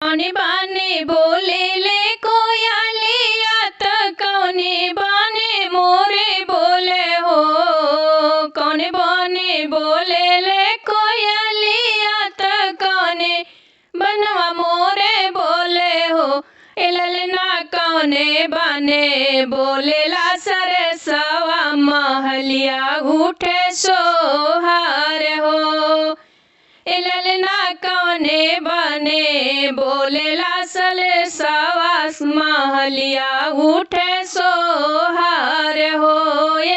कौने बाने बोले ले कोयलिया त कौने बाने मोरे बोले हो। कौने बाने बोले ले कोयलिया त कौने बनवा मोरे बोले हो। ललना कौने बाने बोलेला सरसवा महलिया उठे सोहार हो। ललना कौने बने बोलेला सलसवा महलिया उठे सोहार हो।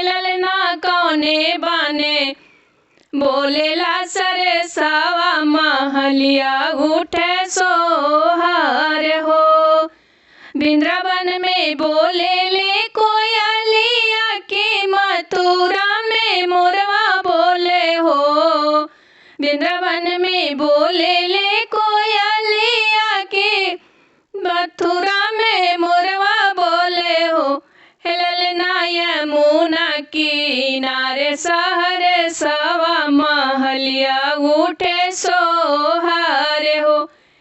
ललना कौने बने बोलेला सरसवा महलिया उठे सोहार हो। वृंदावन में बोले ले कोयलिया के मथुरा में मोरवा बोले हो। वृंदावन में बोले ले कोयलिया के मथुरा में मोरवा बोले हो। ललना यमुना किनारे सहरसवा महलिया उठे सोहार हो।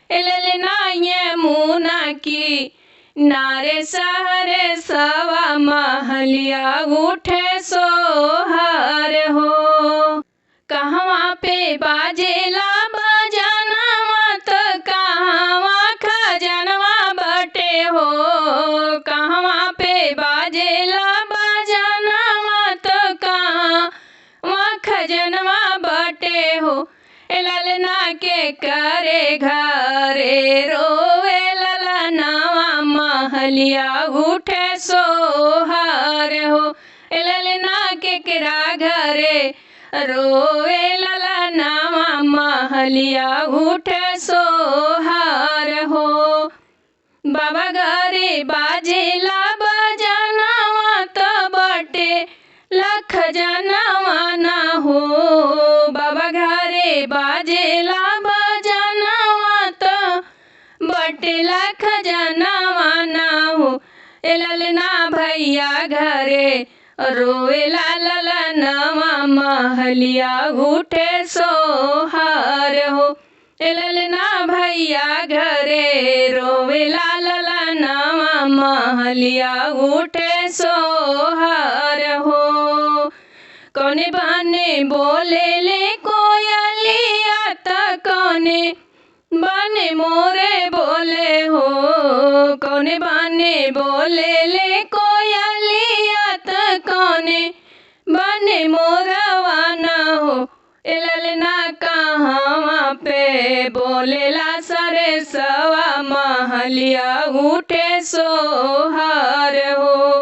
ललना यमुना की नारे सहरसवा महलिया उठे सोहार हो। कहवा पे बाजेला बजानवा त कहवा खजनवा बटे हो। कहवा पे बाजेला बजानवा त कहवा खजनवा बटे हो। ललना के करे घरे रोवे ललनावा महलिया उठे सोहार हो। ललना के केकरा घरे रोवे ललनावा महलिया उठे सोहार हो। बाबा घरे बाजेला बजानवा त बटे लख जनवा ना हो। बाबा घरे बाजेला बजानवा त बटे लख जनवा ना हो। ललना भैया घरे रोवेला ललनवा महलिया उठे सोहार हो। ललना भैया घरे रोवेला ललनवा महलिया उठे सोहार हो। कौने बने बोले ले कोयलिया त कौने बने मोरे बोले हो। कौने बने बोले ले कोयलिया त कौने बने मोरवा ना हो। ललना कहवा पे बोलेला सरसवा महलिया उठे सोहार।